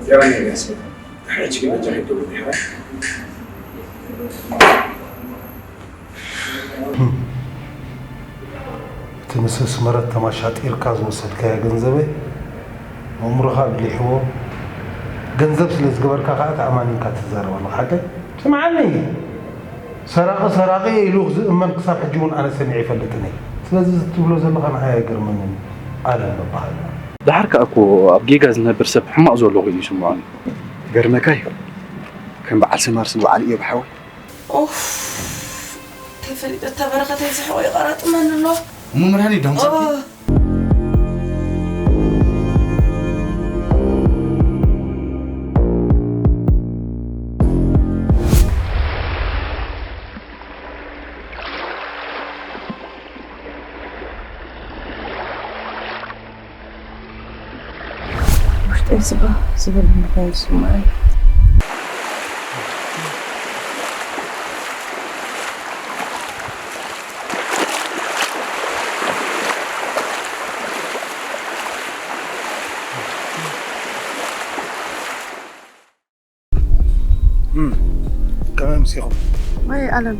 ጀራኒ ያስብ ሕጂ ግን በጃ ሄዱ ይኸራይ። እቲ ምስ ኣስመረት ተመሻጢርካ ዝወሰድካዮ ገንዘበይ ኣእምሮኻ ብሊሕዎ። ገንዘብ ስለ ዝገበርካ ከዓ ተኣማኒንካ ትዛረብ ኣለኻ። ሓቀይ? ስምዓኒ። ሰራቒ ሰራቒ ኢሉ ዝእመን ክሳብ ሕጂ እውን ኣነ ሰሚዐ ይፈልጥን እየ። ስለዚ እዚ ትብሎ ዘለኻ ንዓይ ኣይገርመንን እዩ። ኣለም በበሃልና። ደሓር ከኣ እኮ ኣብ ጌጋ ዝነብር ሰብ ሕማቕ ዘሎ ኮይኑ ይስምዖኒ። ገርመካ እዩ። ከም በዓል ሰማርስ ንበዓል እዮብ ሓወይ። ኡፍ፣ ተፈሊጠ እታ በረኸተይ ዝሕቆ ይቐራጥመኒ ኣሎ። እሞ መድሃኒት ዶ ምሰድኪ? ኦ። ውሽጠይ ስጋ ዝብል ምዃኑ ዝስምዓኒ። እም፣ ከመይ ኣምሲኹም? ወይ ኣለም፣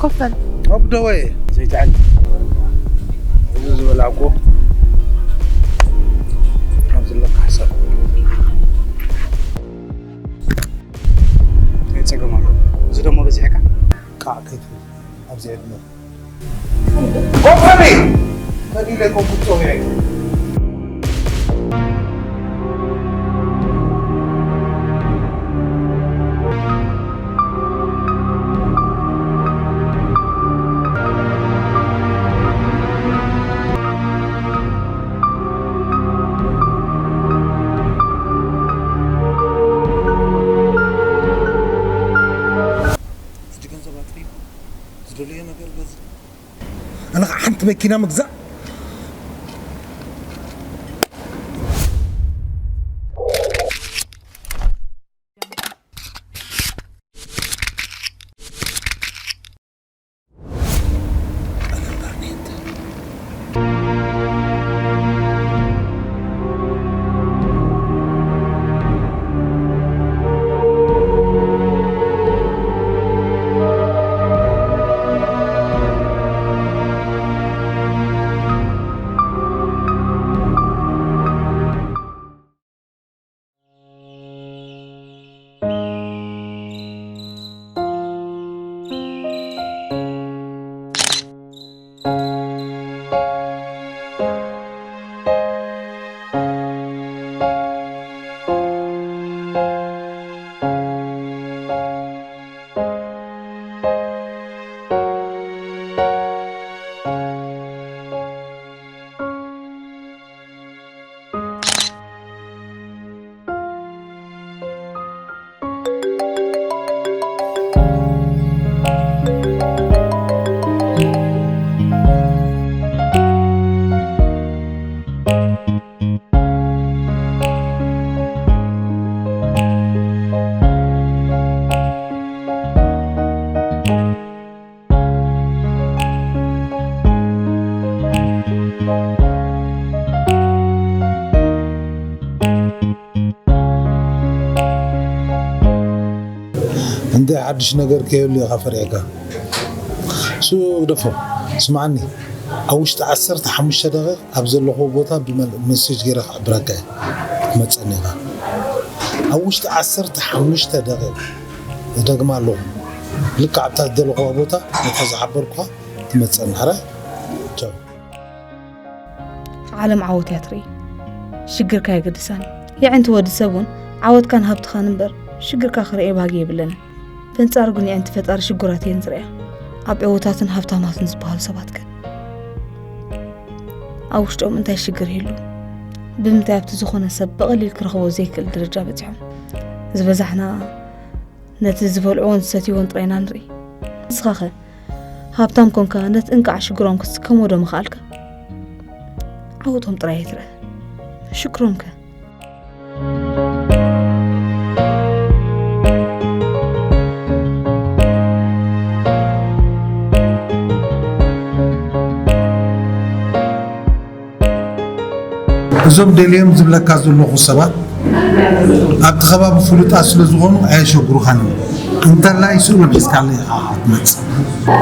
ኮፍ በል። ኣብ ደወ ዘይትዕል። እዚ ዝበላዕኩ ኣብ ዘለካ ሓሳብ። እንታይ ጸገም ኣሎ? እዚ ደሞ በዚሕካ? ቃዕ ከይትብል ኣብዚ ዕድመ። ኮፍ በሊ! መን ኢለ ኮንኩ ጸዊዐ? ሕጂ ገንዘብ ኣጥፊኡ ዝደለዮ ነገር ገዝእ። ኣነ ኸዓ ሓንቲ መኪና ምግዛእ። እንተ ሓድሽ ነገር ከይህሉ ኢኻ ፈሪሕካ። እሱ ግደፎ። ስምዓኒ፣ ኣብ ውሽጢ ዓሰርተ ሓሙሽተ ደቂቕ ኣብ ዘለኹዎ ቦታ ብመል-፣ መሴጅ ገይረ ክሕብረካ እየ። ክትመጸኒ ኢኻ። ኣብ ውሽጢ ዓሰርተ ሓሙሽተ ደቂቕ፣ እደግማ ኣለኹ። ልክዕ ኣብታ ዝደለኹዋ ቦታ፣ ነታ ዝሓበርኩኻ ትመጸኒ። ሕራይ? ቻው። ዓለም ዓወት እያ ትርኢ። ሽግርካ የገድሳን። የዕንቲ ወዲ ሰብ እውን ዓወትካን ሃብትኻን እምበር ሽግርካ ክርእየ ባህጊ የብለንን። በንጻሩ ግን የዕንቲ ፈጣሪ ሽጉራት እየን ዝርእያ። ኣብ ዕዉታትን ሃብታማትን ዝበሃሉ ሰባት ግን ኣብ ውሽጦም እንታይ ሽግር ይህሉ? ብምንታይ ኣብቲ ዝኾነ ሰብ ብቐሊል ክረኽቦ ዘይክእል ደረጃ በጺሖም? ዝበዛሕና ነቲ ዝበልዕዎን ዝሰትይዎን ጥራይ ኢና ንርኢ። ንስኻኸ ሃብታም ኮንካ ነቲ እንቃዕ ሽግሮም ክትስከሞ ዶ ምኸኣልካ? ዓወቶም ጥራይ ኣይትርአ። ሽግሮምከ? እዞም ደልዮም ዝብለካ ዘለኹ ሰባት ኣብቲ ከባቢ ፍሉጣት ስለ ዝኾኑ ኣየሸግሩኻን እዮም። እንተላይ ስእሎም ሒዝካለይ ኢኻ ክትመጽእ።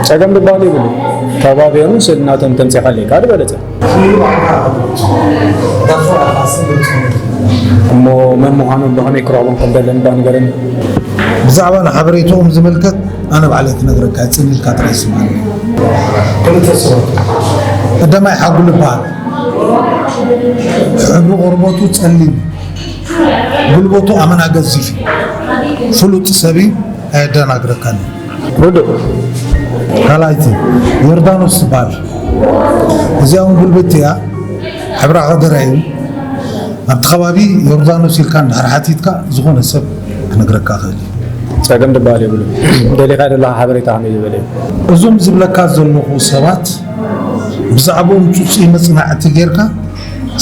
ጸገም ዝበሃል የብሉ። ከባቢኦምን ስእሊ ናቶም ተምጺኻለይ ከዓ ዝበለጸ። እሞ መን ምዃኖም ብኸመይ ክረኽቦም ከም ዘለኒ እባ ንገረኒ። ብዛዕባ ንሓበሬታኦም ዝምልከት ኣነ ባዕለይ ክነግረካ፣ ጽን ኢልካ ጥራይ ስምዓኒ። ክልተ ሰባት። ቀዳማይ ሓጉል ይበሃል። ሕብሪ ቆርበቱ ጸሊም፣ ጉልበቱ ኣመና ገዚፍ እዩ። ፍሉጥ ሰብ እዩ፣ ኣየደናግረካን እዩ። ርዱእ። ካልኣይቲ ዮርዳኖስ ትበሃል። እዚኣ እውን ጉልብቲ እያ፣ ሕብራ ከደራ እዩ። ኣብቲ ከባቢ ዮርዳኖስ ኢልካ እንድሕር ሓቲትካ፣ ዝኾነ ሰብ ክነግረካ ይኽእል እዩ። ጸገም ዝበሃል የብሉን። ደሊኻ ዘለኻ ሓበሬታ ከመይ ዝበለ እዩ? እዞም ዝብለካ ዘለኹ ሰባት ብዛዕባኦም ጽጹይ መጽናዕቲ ጌርካ፣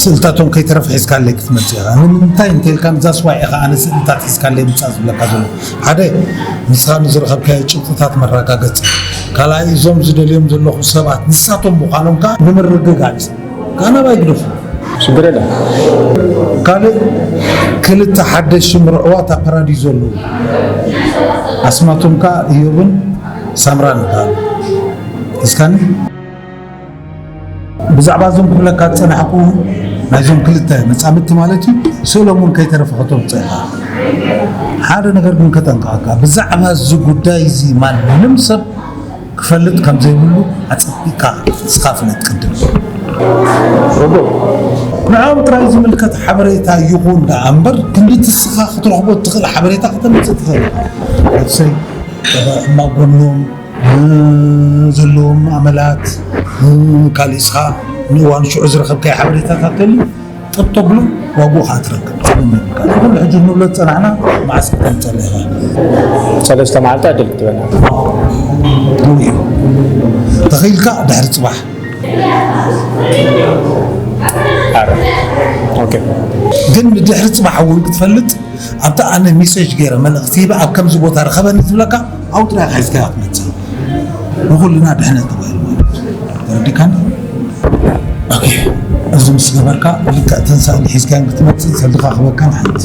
ስእልታቶም ከይተረፈ ሒዝካለይ ክትመጽእ ኢኻ። ንምንታይ እንተኢልካ፣ ንዛ ስዋይ ኢኻ ኣነ ስእልታት ሒዝካለይ ምጻእ ዝብለካ ዘለኹ። ሓደ፣ ንስኻ ንዝረኸብካዮ ጭብጥታት መረጋገጺ። ካልኣይ፣ እዞም ዝደልዮም ዘለኹ ሰባት ንሳቶም ምዃኖም ከኣ ንምርግጋጽ። ከኣ ናባይ ግደፉ። ሽግር የለን። ካልእ፣ ክልተ ሓደሽቲ ምርዕዋት ኣብ ፓራዲዞ ኣለዉ። ኣስማቶም ከኣ እዮብን ሳምራን ይበሃሉ። እስካኒ ብዛዕባ እዞም ክብለካ ዝጸናሕኩ፣ ናይዞም ክልተ መጻምድቲ ማለት እዩ፣ ስእሎም እውን ከይተረፈ ከተምጽእ ኢኻ። ሓደ ነገር ግን ከጠንቅቐካ፣ ብዛዕባ እዚ ጉዳይ እዚ ማንም ሰብ ክፈልጥ ከም ዘይብሉ ኣጸቢቕካ ንስኻ ፍለጥ ቅድም። ርዱእ። ንዕኦም ጥራይ ዝምልከት ሓበሬታ ይኹን ደኣ እምበር፣ ክንድቲ ንስኻ ክትረኽቦ እትኽእል ሓበሬታ ከተምጽእ ትኽእል ኢኻ። ነፍሰይ፣ ሕማቕ ጎኖም፣ እ፣ ዘለዎም ኣመላት፣ እ፣ ካልእ ንስኻ ንእዋኑ ሽዑ ዝረኸብካዮ ሓበሬታታት ተልዩ፣ ጠብ ተብሎ ዋግኡ ኸዓ ትረክብ። ጸገም የብልካ። ንኹሉ ሕጂ ንብሎ ዝጸናሕና መዓስ ክተምጸለ ኢኻ? ሰለስተ መዓልቲ ዕድል ክትበና። ግቡእ እዩ። ተኽኢልካ ድሕሪ ጽባሕ። ኣረ። ኦኬ። ግን ንድሕሪ ጽባሕ እውን ክትፈልጥ ኣብታ ኣነ ሚሴጅ ገይረ መልእኽቲ ሂበ ኣብ ከምዚ ቦታ ርኸበኒ ዝብለካ ኣብኡ ጥራይ ኢኻ ሒዝካዮ ክትመጽእ። ንኹልና ድሕነት ተባሂሉ ማለት እዩ። ተረዲእካኒ? ኦኬ። እዚ ምስ ገበርካ ልክዕ እተን ሳእኒ ሒዝካየን ክትመጽእ ሰልድኻ ክበካን ሓንቲ።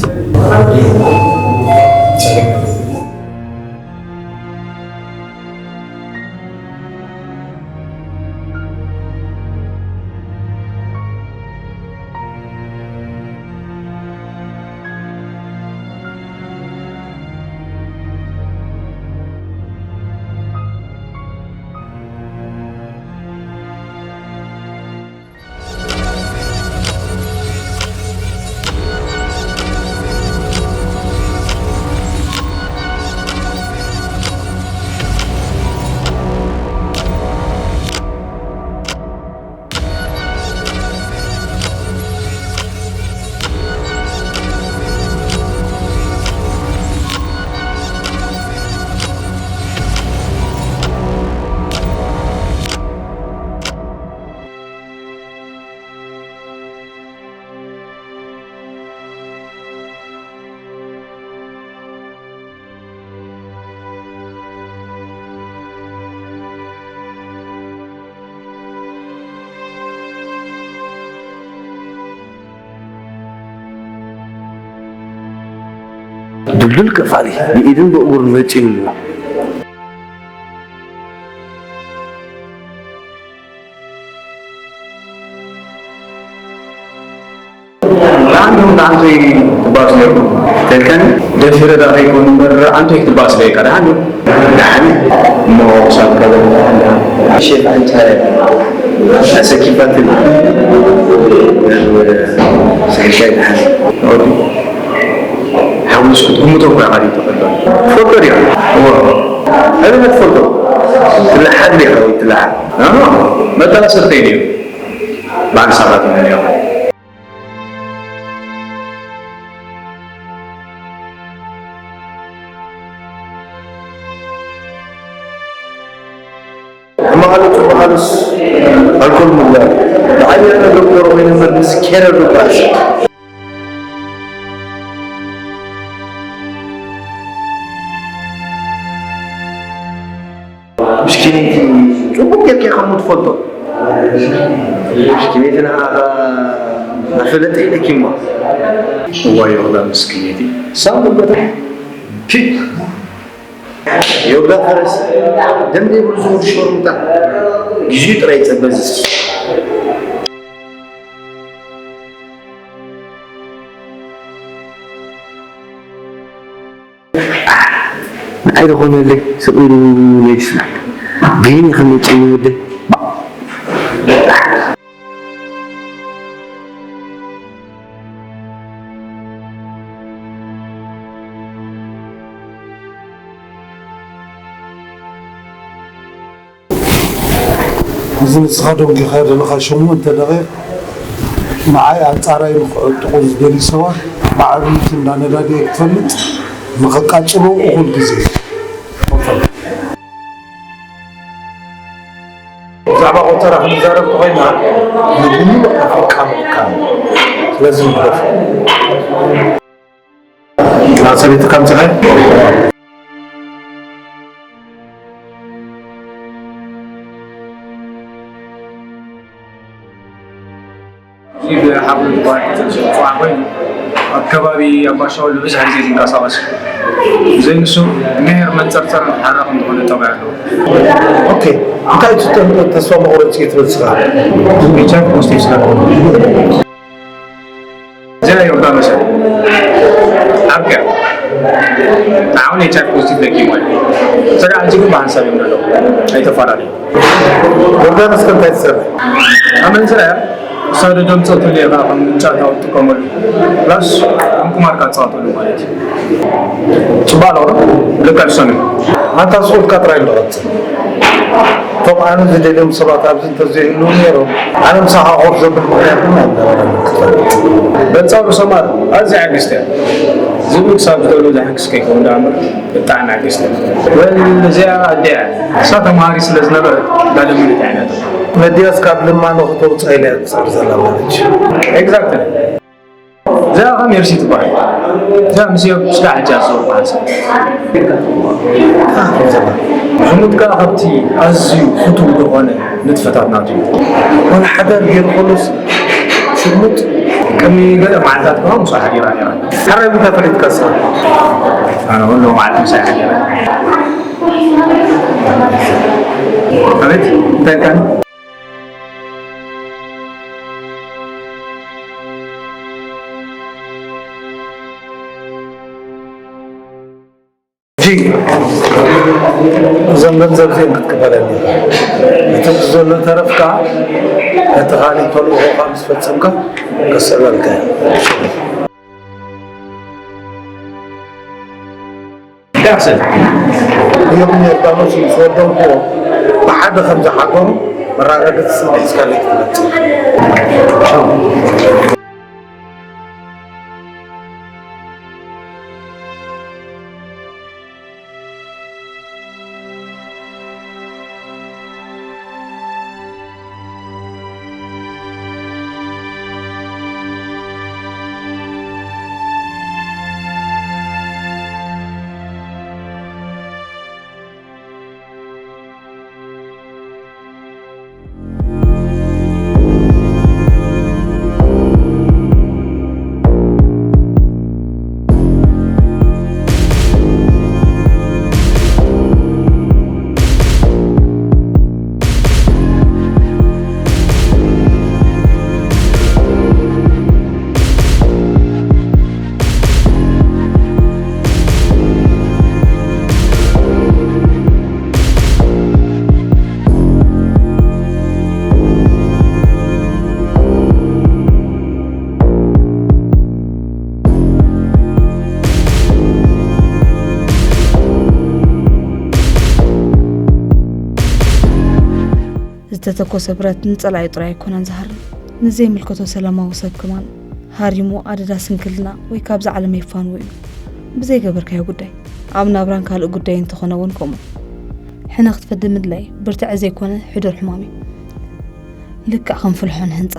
ድልዱል ቀፋሪ ብኢድን ብእግሩን መጺኡልና። ብጣዕሚ ብጣዕሚ ትባስ ነይሩ። ተልከን ደፊረ ዳ ከይኮን እምበር ኣንተ ክትባስ ለይካ ደሓን እዩ። ደሓን እዩ። እሞ ክሳብ ከበ ደሓን ደሓን። ሼፍ ኣንተ ኣሰኪፋትን ናብ ሳሕሻይ ደሓን። ኦዲ ሓሙስ ክትግምቶ እኮ ኢኻ ዲዩ ተቐበል። ትፈልጦ ዲኻ? እወ። ኣበይ ትፈልጦ? ትለሓድ ዲኻ ወይ ትለሓድ? ኣኖ፣ መተኣሰርተይ ድዩ? በዓል ሰራተኛ ድዩ? ሕማቕ ኣሎ፣ ጽቡቕ ኣሎስ ኣልኮል ምግባር። ብዓብያና ዶክተር ኮይኑ እምበር ምስ ኬነር ዶክተር። ምስኪነይቲ ጽቡቕ ጌርካ ኢኻ እሞ ትፈልጦ። ምስኪነይቲ ንዓኻ መፈለጠይ ኢለኪ እሞ። እዋይ ዮርዳ ምስኪነይቲ። ሳም በታ። ኪ። ዮርዳ ፈረስ። ደም ዘይብሉ ዝውድ ሸርሙጣ። ግዜኡ ጥራይ ይጸበ ዝስ። ንዓይ ዝኾነለይ ስቕ ኢሉ ነይስና። ግን ይኽን ይጭኒ ወደይ። እዚ ንስኻ ደንጊኻ ዘለኻ ሸሞንተ ደቂቕ ንዓይ ኣንጻራይ ንኽዕጥቑ ዝደልዩ ሰባት ብዓብይቲ እንዳነዳድየ ክፈልጥ ንኸቃጽሎ እኹል ግዜ። ብዛዕባ ቆጸራ ክንዛረብ እንተኾይና፣ ንብምሉእ ኣፍሪቃ ምልካም። ስለዚ ንግደፎ። ሰበይትካ ኣምጺኻ? እዚ ብሓብሩ ዝበሃል ቅጽል ስሙ ጽዋዕ ኮይኑ፣ ኣብ ከባቢ ኣባሻውል ብብዝሒ ግዜ ዝንቀሳቐስ እዩ። ዘይንሱ፣ ምሄር መንጸርጸርን ሓራቕን ዝኾነ ጠባይ ኣለዎ። ኦኬ፣ እንታይ እዩ ተ-፣ ተስፋ መቑረጺ ትብል ስኻ? ኤች ኣይ ቪ ፖዚቲቭ ስለ ዝኾነ። እዚኣ ዮርዳኖስ እያ። ዓርኪ እያ። ንዓውን ኤች ኣይ ቪ ፖዚቲቭ ለኪ ማለት እዩ። ስጋ ሕጂ ግን ብሓንሳብ እዮም ዘለዉ። ኣይተፈላለዩ። ዮርዳኖስ ከ እንታይ ትሰርሕ? ኣመንዝራ እያ። እሳ ዶ ደምፀ ትልየ ከዓ ከም ምንጫ ታው ትጥቀመሉ። ፕላስ ከም ቁማር ካፃወተሉ ማለት እዩ። ፅባሕ ኣለዎ ዶ? ልክዕ ዝሰምዕ። ኣንታ ስቑልካ ጥራይ ንቐፅል። እቶም ኣነ ዝደልዮም ሰባት ኣብዚ እንተዘይህልዉ ነይሮም፣ ኣነ ምሳኻ ኮፍ ዘብል ምኽንያት ግን ኣይነበረን ክትፈልጥ። በንጻሩ ሰማር ኣዝያ ዕግስቲ እያ። ዝብል ክሳብ ዝደልዮ ዘሕግስ ከይከውን ደኣ እምበር ብጣዕሚ ዕግስቲ እያ። ወል እዚኣ ኣደ እያ። እሳ ተምሃሪት ስለ ዝነበረት እንዳለመነት እያ ነታ። መድያስ ካብ ልማኖ ክተውፅኣ ኢላ እያ ትፅዕር ዘላ ማለት እዩ። ኤግዛክትሊ። እዚኣ ኸ ሜርሲ ትበሃል። እዚኣ ምስ ዮብ ስጋ ሕጂ ኣዘው በሃል ሰብ። ሽሙጥ ከኣ ካብቲ ኣዝዩ ፍቱው ዝኾነ ንጥፈታት ናቱ እዩ። ዋላ ሓዳር ገይሩ ከሎስ ሽሙጥ ቅድሚ ገለ መዓልታት ከኣ ምስኡ ሓዲራ ነይራ። ሕራይ እንታይ ፈሊጥካ ንስኻ? ኣነ ኩሉ መዓልቲ ምሳይ ሓዲራ። ኣቤት እንታይ ኢልካኒ? ሕጂ እዞም ገንዘብ እዚኦም ክትቅበለኒ ኢኻ። እቲ ዘሎ ተረፍካ ነቲ ካሊእ ተልእኾኻ ምስ ፈጸምካ ከስዕበልካ እየ። ዳሰን እዮም ዮርዳኖስ ምስ ወደንክዎ ብሓደ ከም ዝሓደሩ መረጋገጺ ስም ሒዝካለይ ክትመጽእ። ዝተተኮሰ ብረት ንጸላኢ ጥራይ ኣይኮነን ዝሃርም፣ ንዘይምልከቶ ሰላማዊ ሰብ ከማን ሃሪሙ ኣደዳ ስንክልና ወይ ካብዛ ዓለም የፋንዎ እዩ። ብዘይገበርካዮ ጉዳይ፣ ኣብ ናብራን ካልእ ጉዳይ እንተኾነ እውን ከምኡ። ሕነ ክትፈዲ ምድላይ ብርትዐ ዘይኮነ ሕዱር ሕማም እዩ። ልክዕ ከም ፍልሖ ንህንጻ።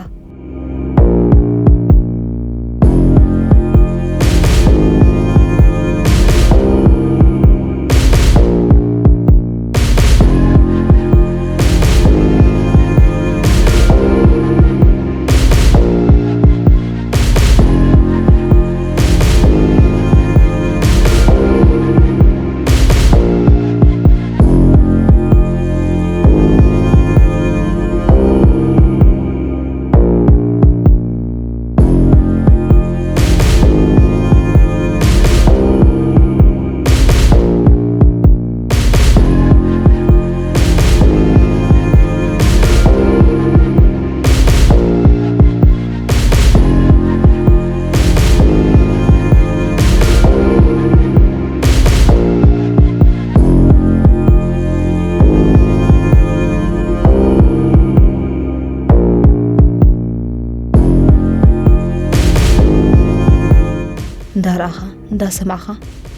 እንዳሰማዕኻ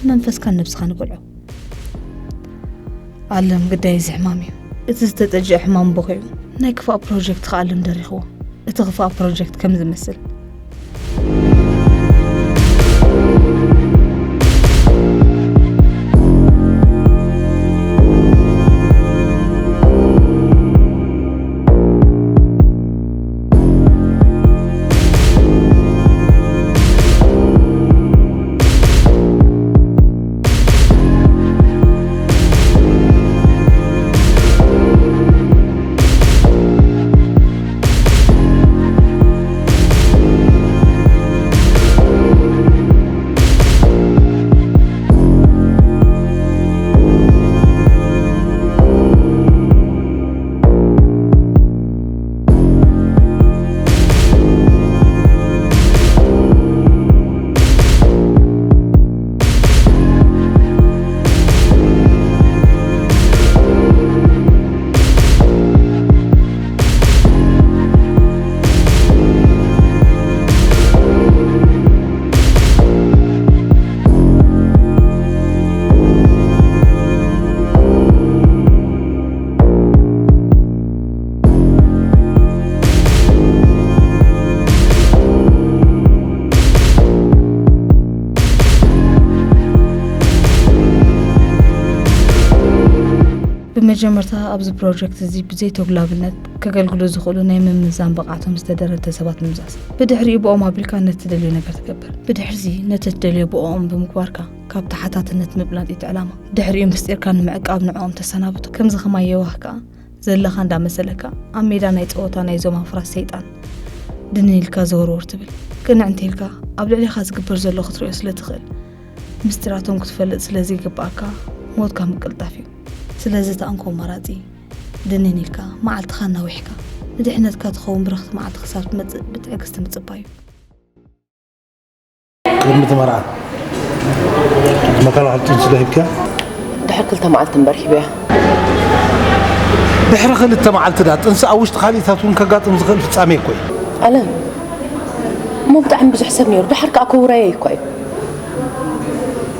መንፈስካን ነብስኻን በልዖ። ኣለም ግዳይ እዚ ሕማም እዩ። እቲ ዝተጠጅአ ሕማም በኺዑ ናይ ክፋእ ፕሮጀክት ከኣለም ደሪኽዎ። እቲ ክፋእ ፕሮጀክት ከም ዝመስል ብመጀመርታ ኣብዚ ፕሮጀክት እዚ ብዘይ ተጉላብነት ከገልግሉ ዝኽእሉ ናይ ምምዛን ብቕዓቶም ዝተደረተ ሰባት ምምዛዝ። ብድሕሪኡ ብኦም ኣቢልካ ነቲ ትደልዮ ነገር ትገብር። ብድሕርዚ ነቲ ትደልዮ ብኦም ብምግባርካ ካብ ተሓታትነት ምብላጥ እቲ ዕላማ። ድሕሪኡ ምስጢርካ ንምዕቃብ ንዕኦም ተሰናብቶ። ከምዚ ከማይ የዋህ ከኣ ዘለኻ እንዳመሰለካ ኣብ ሜዳ ናይ ጸወታ ናይ ዞም ኣፍራስ ሰይጣን ድንን ኢልካ ዘወርወር ትብል። ቅንዕ እንተኢልካ ኣብ ልዕሌኻ ዝግበር ዘሎ ክትሪኦ ስለ ትኽእል ምስጢራቶም ክትፈልጥ ስለ ዘይግብኣካ ሞትካ ምቅልጣፍ እዩ። ስለዚ እቲ ኣንኮ ኣማራጺ ድንን ኢልካ መዓልትኻ እናዊሕካ ንድሕነትካ ትኸውን ብርኽቲ መዓልቲ ክሳብ ትመጽእ ብትዕግስቲ ምጽባይ እዩ። ቅድሚ እቲ መርዓ መከላኸሊ ጥንሲ ዶ ሂብክያ? ድሕሪ ክልተ መዓልቲ እምበር ሂበያ። ድሕሪ ክልተ መዓልቲ ዳ ጥንሲ ኣብ ውሽጢ ካሊእታት እውን ከጋጥም ዝኽእል ፍጻሜ እኮ እዩ። ኣለም፣ እሞ ብጣዕሚ ብዙሕ ሰብ ነይሩ፣ ድሓር ከኣ ክውራየይ እኮ እዩ።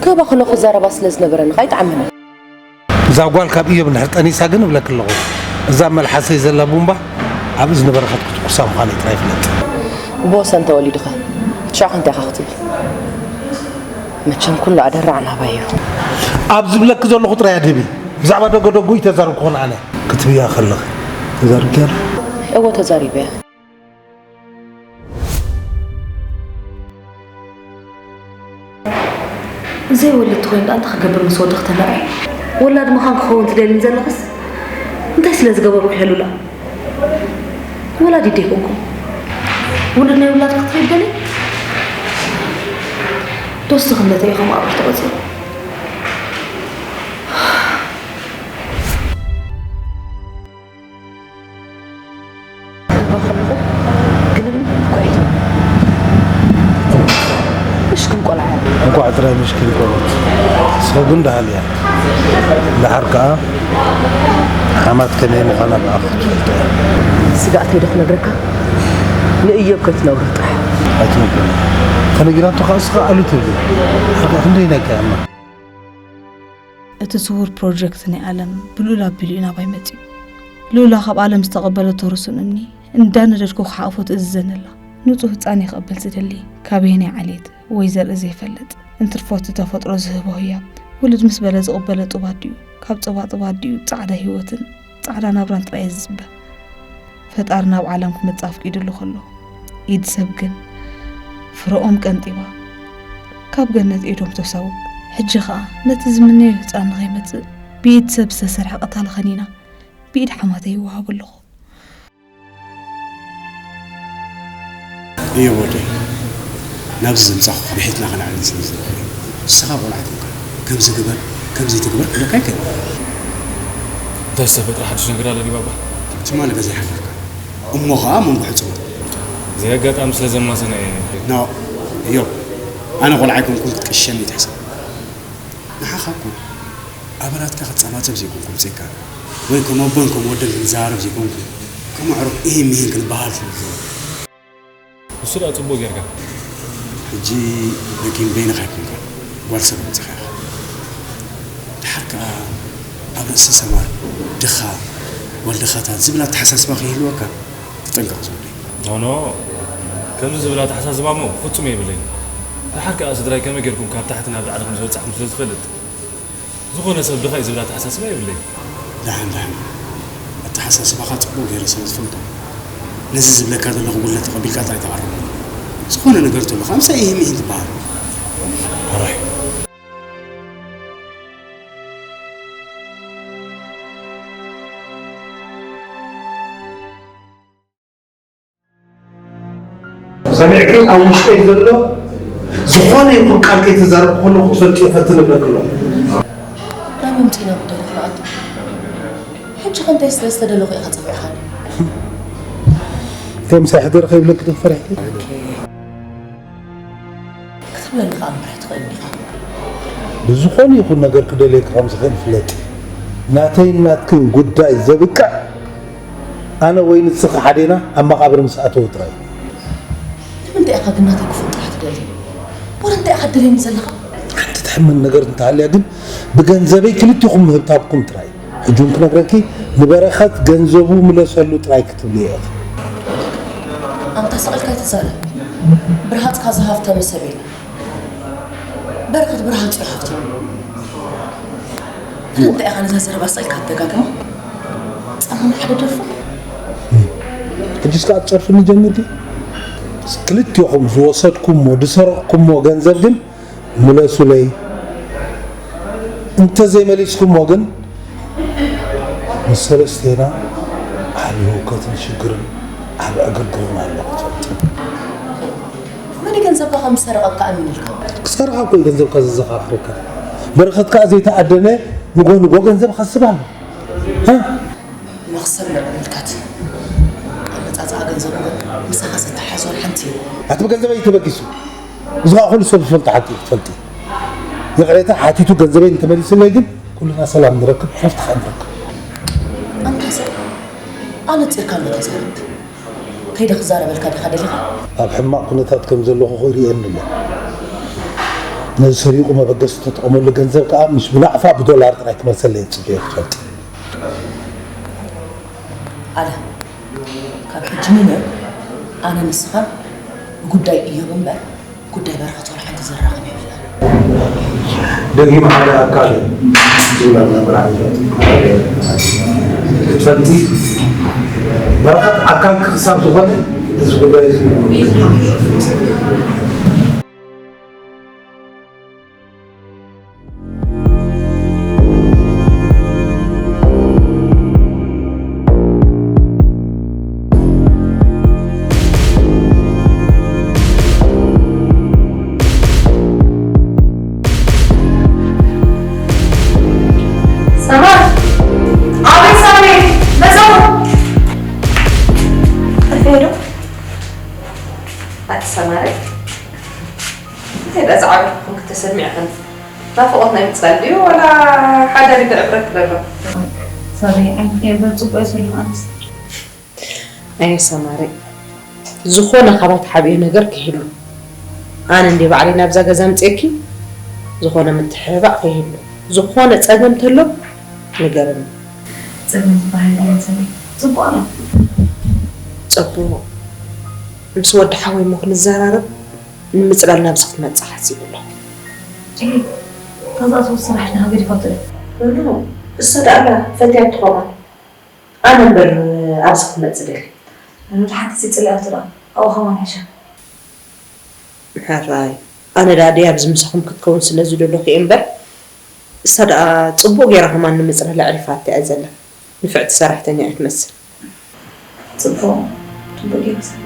ክህባ ከሎ ክዛረባ ስለ ዝነበረኒ ከኣ ኣይጠዓመኒ። እዛ ጓል ካብ እዮብ እንድሕር ጠኒሳ ግን እብለኪ ኣለኹ፣ እዛ ኣብ መልሓሰይ ዘላ ቡምባ ኣብ እዝኒ በረኸት ክትኩሳ ምዃኑ ጥራይ ፍለጥ። ብወሰን ተወሊድኻ፣ ሽዑ ከ እንታይ ኢኻ ክትብል? መቸም ኩሉ ኣደራዕ ናባይ እዩ። ኣብ ዝብለኪ ዘለኹ ጥራይ ኣድህቢ። ብዛዕባ ደጎ ደጉ ይተዛረብኩ ኹን ኣነ። ክትብያ ከለኺ ተዛርብክያ ዶ? እወ ተዛሪበያ። ዘይወልድ ተኾይኑ ደኣ እንታይ ክገብር ምስ ወድኺ ተመርዒ? ወላድ ምዃን ክኸውን ትደልይን ዘለኽስ እንታይ ስለ ዝገበርኩ እየ ሉላ? ወላዲት ዶ ኣይኮንኩን? ውሉድ ናይ ውላድ ክትርኢ ትደልይ? ዶስ ድኽነተይ እዩ ከም ኣብርህ ተቖጺሩ? ክህባ ከለኹ ግልም እኮ እዩ። ምሽክን ቆልዓ እያ። እንቋዕ ጥራይ ምሽክን ኮነት። ንስኺ ግን ደሃልያ። ደሓር ከኣ ሓማት ከመይ ምዃና ብኣኺ ክትፈልጦ እያ። ስጋእተይ ዶ ክነግረካ? ንእዮብ ከይትነግሮ ጥራሕ። ኣይትነግርኒ። ተነጊራቶ ከኣ ንስኻ ኣሉ ትብሊ። ሓርካ ክንደይ ናይ ከኣማ? እቲ ስዉር ፕሮጀክት ናይ ኣለም ብልኡል ኣቢሉ እዩ ናባይ መጺኡ። ልኡላ ካብ ኣለም ዝተቐበለቶ ርሱን እምኒ እንዳነደድኩ ክሓቑፎ ትእዝዘኒ ኣላ። ንጹህ ህጻን እየ ክቕበል ዝደሊ፣ ካበየናይ ዓሌት ወይ ዘርኢ ዘይፈልጥ፣ እንትርፎ እቲ ተፈጥሮ ዝህቦ ህያብ። ውልድ ምስ በለ ዝቕበሎ ጡብ ኣዲኡ፣ ካብ ጸባ ጡብ ኣዲኡ ጻዕዳ ህይወትን ጻዕዳ ናብራን ጥራይ እየ ዝጽበ። ፈጣሪ ናብ ዓለም ክመጽእ ኣፍቂዱሉ ከሎ፣ ኢድ ሰብ ግን ፍረኦም ቀንጢባ ካብ ገነት ኤዶም ተሰውእ። ሕጂ ኸኣ ነቲ ዝምነዮ ህጻን ንኸይመጽእ ብኢድ ሰብ ዝተሰርሐ ቀታሊ ከኒና ብኢድ ሓማተይ ይወሃብ ኣለኹ። እዮብ ወደይ፣ ናብዚ ዘምጻኹኻ ብሒትና ከነዕብን ስለ ዝደለኹ እየ። ንስኻ ቆልዓ ኮንካ፣ ከምዚ ግበር፣ ከምዚ ትግበር ክብለካ ኣይክእልን። እንታይ ዝተፈጥረ ሓድሽ ነገር ኣሎ ድዩ ባባ? ትማሊ ገዛ ይሓለፍካ። እሞ ኸኣ መንጎ ሕጹባት። እዚ ኣጋጣሚ ስለ ዘማሰነ እየ። ኖ፣ እዮብ፣ ኣነ ቆልዓ ኣይኮንኩን ክትቅሸኒ ኣይትሕሰብ። ንዓኻ እኮ ኣባላትካ ክትጸባጸብ ዘይኮንኩ ምጺእካ፣ ወይ ከም ኣቦን ከም ወድን ክንዘራረብ ዘይኮንኩ፣ ከም ኣዕሩኽ ኢሂን ሚሂን ክንበሃል ስለ ዝነበረ። ንሱ ደኣ ጽቡቕ ጌርካ። ሕጂ በኪን በይንኻ ኣይኮንካን። ጓል ሰብ ኣምጺኻ ኢኻ። ድሓር ከኣ ኣብ ርእሲ ሰማር፣ ድኻ፣ ጓል ድኻታት ዝብል ኣተሓሳስባ ከይህልወካ ተጠንቀቕ ዝብል እዩ። ኖኖ፣ ከምዚ ዝብል ኣተሓሳስባ እሞ ፍጹም የብለይን። ድሓር ከኣ ስድራይ ከመይ ጌርኩም ካብ ታሕቲ ናብ ላዕሊ ከም ዝበጻሕኩም ስለ ዝፈልጥ፣ ዝኾነ ሰብ ድኻ እዩ ዝብል ኣተሓሳስባ የብለይን። ደሓን፣ ደሓን። ኣተሓሳስባኻ ጽቡቕ ገይረ ስለ ዝፈልጦ፣ ነዚ ዝብለካ ዘለኹ ጉድለት ተቐቢልካ ጥራይ ተቓረቦ። ዝኾነ ነገር ተሎ፣ ከምሳ ኢሂን ሚሂን ትበሃል። ሕራይ። ሰሚዕኪ? ኣብ ውሽጠይ ዘሎ ዝኾነ ይኹን ቃል ከይተዛረብኩ ከለኹ ክትፈልጥዮ እፈትን እብለኪ ኣለኹ። ናይ ምምጺና ጉዳይ ዶ ክነኣቱ? ሕጂ ከ እንታይ ስለ ዝተደለኹ ኢኻ ጸዊዕኻኒ? እንታይ ምሳይ ሕደሪ ከይብለኪ ዶ ፈሪሕኪ? ኦኬ። ክትብለኒ ከኣ እምበር ኣይትኽእልን ኢኻ። ብዝኾነ ይኹን ነገር ክደልየኪ ከም ዝኽእል ፍለጢ። ናተይን ናትክን ጉዳይ ዘብቅዕ ኣነ ወይ ንስኺ ሓዴና ኣብ መቓብር ምስ ኣተወ ጥራይ። ንምንታይ ኢኻ ግን ናተይ ክፉእ ጥራሕ ትደሊ? ዋላ እንታይ ኢኻ ትደልየኒ ዘለኻ? ሓንቲ ትሕመን ነገር እንተሃልያ ግን ብገንዘበይ ክልቲኹም ምህብታብኩም ጥራይ። ሕጂ እውን ክነግረኪ፣ ንበረኸት ገንዘቡ ምለሰሉ ጥራይ ክትብልዮ ኢኺ። ኣንታ ስቕ ኢልካ ኣይትዛረብ። ብርሃጽካ ዝሃፍተመ ሰብ የለን። በረኸት ብርሃጽ እዩ ሃፍተሙ። ንምንታይ ኢኻ ነዛ ዘረባ ስቕ ኢልካ ትደጋግማ? ጻሙና ሓደ ደርፉ። ሕጂስ ከኣ ትጸርፍኒ ጀሚርኪ? ክልቲኹም ዝወሰድኩሞ፣ ዝሰረቕኩሞ ገንዘብ ግን ምለሱለይ። እንተዘይመሊስኩሞ ግን ምስ ሰለስቴና ዓቢ ህውከትን ሽግርን ዓቢ ዕግርግርን ኣሎ ክትፈልጢ። መን እዩ ገንዘብካ ከም ዝሰረቐካ ኣሚኑልካ? ክሰርቓ እኮ እዩ ገንዘብካ ዘዘኻኽረካ። በረኸት ከኣ ዘይተኣደነ ንጎ ንጎ ገንዘብ ከስብ ኣሎ። ሃ? መኽሰብ ምምልካት። ኣመጻጽኣ ገንዘቡ ግን ምሳኻ ዝተሓሓዝ ዋላ ሓንቲ የብሉን። ኣቲ ብገንዘበይ እዩ ተበጊሱ። እዚ ኸኣ ኩሉ ሰብ ዝፈልጦ ሓቂ እዩ ክትፈልጢ። ይቕሬታ ሓቲቱ ገንዘበይ እንተመሊሱለይ ግን ኩልና ሰላም ንረክብ፣ ዕረፍቲ ኸኣ ንረክብ። ኣንታ ሰብ፣ ኣነጺርካ ኣሎ ተዛረብ። ከይደ ክዛረበልካ ዲኻ ደሊኻ? ኣብ ሕማቕ ኩነታት ከም ዘለኹ ኸኣ ይርእየኒ ኣሎ። ነዚ ሰሪቑ መበገሲ እተጠቐመሉ ገንዘብ ከኣ ምስ ብናቕፋ ብዶላር ጥራይ ክመልሰለይ እየ ዝጽበዮ ክትፈልጢ። ኣለ፣ ካብ ሕጂ ንንዑ ኣነ ንስኻን ብጉዳይ እዮብ እምበር ጉዳይ በረኸት ዋላ ሓንቲ ዘራኽብ የብልናን። ደጊም ሓደ ኣካል ዝብላ ዝነበራ ክትፈልጢ፣ በረኸት ኣካልኪ ክሳብ ዝኾነ እዚ ጉዳይ እዚ ሰማር! ኣቤት ሳሚ! መጻኹ! ጠፊኤ ዶ? ኣቲ ሰማረ፣ እንታይ ደኣ ዝዓበኹም ክተሰሚዕኽን? ናፍቖት ናይ ምጽላል ድዩ ዋላ ሓዳር ይተዕብረክ ዘሎ? ሳሚ፣ ኣይንታይ እምበር ጽቡቕ እየ ዘለኹ ኣነስ። ኣየ ሰማሪ፣ ዝኾነ ካባይ ትሓብዮ ነገር ከይህሉ። ኣነ እንድየ ባዕለይ ናብዛ ገዛ ኣምጽኤኪ፣ ዝኾነ ምትሕብባእ ከይህሉ። ዝኾነ ጸገም ተሎ ንገርኒ። ጸገም ዝበሃል የለን ሰበይ። ጽቡቕ ኣሎ። ጽቡቕ። ምስ ወዲ ሓወይ እሞ ክንዘራረብ ንምጽላል ናብዚ ክትመጽእ ሓሲቡ ኣሎ። እሂ፣ እታ ዝኣተወት ሰራሕትና ገዲፋቶ ድያ? እኖ፣ እሳ ደኣ ኣላ ፈትያ ትኸውን። ኣነ እምበር ኣብዚ ክትመጽእ ደልየ። ንሓንቲ ጽልያቱ ደኣ ኣብኡ ከማን ሕሸ። ሕራይ፣ ኣነ ደኣ ድየ ኣብዚ ምሳኹም ክትከውን ስለ ዝደለኹ እየ እምበር፣ እሳ ደኣ ጽቡቕ ገይራ ከማን ንምጽላል ኣዕሪፋታ እያ ዘላ። ንፍዕቲ ሰራሕተኛ እያ ትመስል። ጽቡቕ፣ ጽቡቕ ገይሩ ሰሪሑ።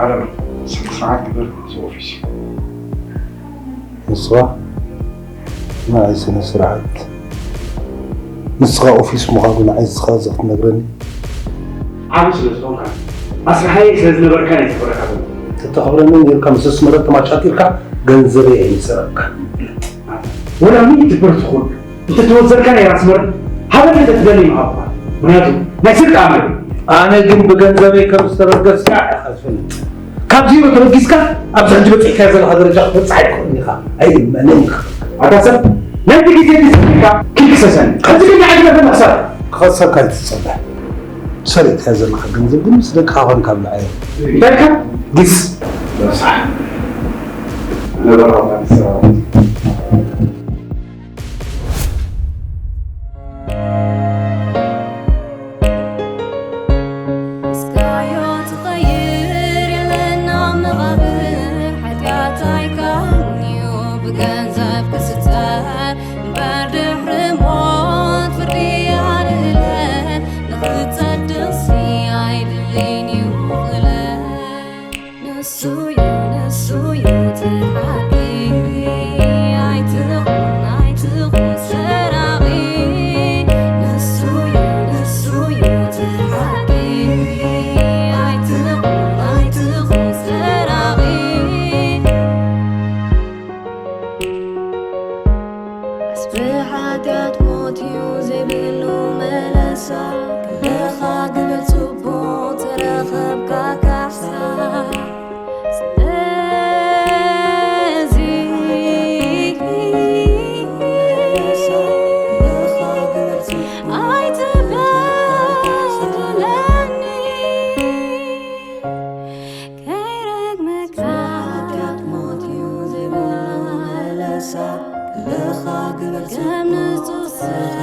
ዓለም፣ ስነ ስርዓት ግበር፣ እዚ ኦፊስ እዩ። ንስኻ ንዓይ ስነ ስርዓት፣ ንስኻ ኦፊስ ምዃኑ ንዓይ ንስኻ እዚ ክትነግረኒ? ዓቢ ስለ ዝኾንካ፣ ኣስራሓይ ስለ ዝነበርካ ናይ ተኸብረካ ዘሎ። ተተኸብረኒ ነርካ፣ ምስ ኣስመረት ተማጫቲርካ ገንዘበይ ኣይምሰረቕካን። ወላ ሚእቲ ብር ትኹን እንተተወዘርካ ናይ ራስ መር ሃበኒ ተትደሊ ምሃብኳ። ምክንያቱ ናይ ስርቂ ኣመል። ኣነ ግን ብገንዘበይ ከም ዝተበገስካ ኢኻ ዝፈልጥ። ካብ ዜሮ ተበጊስካ ኣብዚ ሕጂ በፂሕካዮ ዘለኻ ደረጃ ክትበፅሕ ኣይትኽእልን ኢኻ። ኣይእመንን ኢኻ። ኣታ ሰብ፣ ናይቲ ግዜ ዲስካ ኪድ ክሰሰኒ። ሕጂ ግን ንዓይ ግደፈኒ ክሳብ ክኸሰካ ኣይትጸበ። ሰሪቕካዮ ዘለኻ ገንዘብ ግን ምስ ደቅኻ ኮንካ ብልዓዮ። እንታይ ኢልካ? ግስ። በሳሕ። ነበራ ኣዲስ ኣበባ። እስካዮ ትቐይር የለን ኣብ መቓብር ሓጢኣት ኣይካንዩ ብገንዘብ ክስጠር እምበር ድሕሪ ሞት ፍርዲ ኣልእለን ንኽጸድቕሲ ኣይድልን እዩ ቕለን ንሱዩ ንሱዩ እቲ ሓቂ ኣይትኹን ኣይትኹን ሰራቒ ንሱዩ ንሱዩ እቲ ሓቂ ኣይትኹን ኣይትኹን ሰራቒ ዓስቢ ሓጢኣት ሞት እዩ ዘይብሉ መለሳ ክብኻ ግብር ጽቡቕ ተረኸብካ ካሕሳ ስለዚ ኣይትበድለኒ ከይረግመካ ሓጢኣት ሞት እዩ ዘይብሉ መለሳ ክብኻ ግብር ከም ንጹህ ሰብ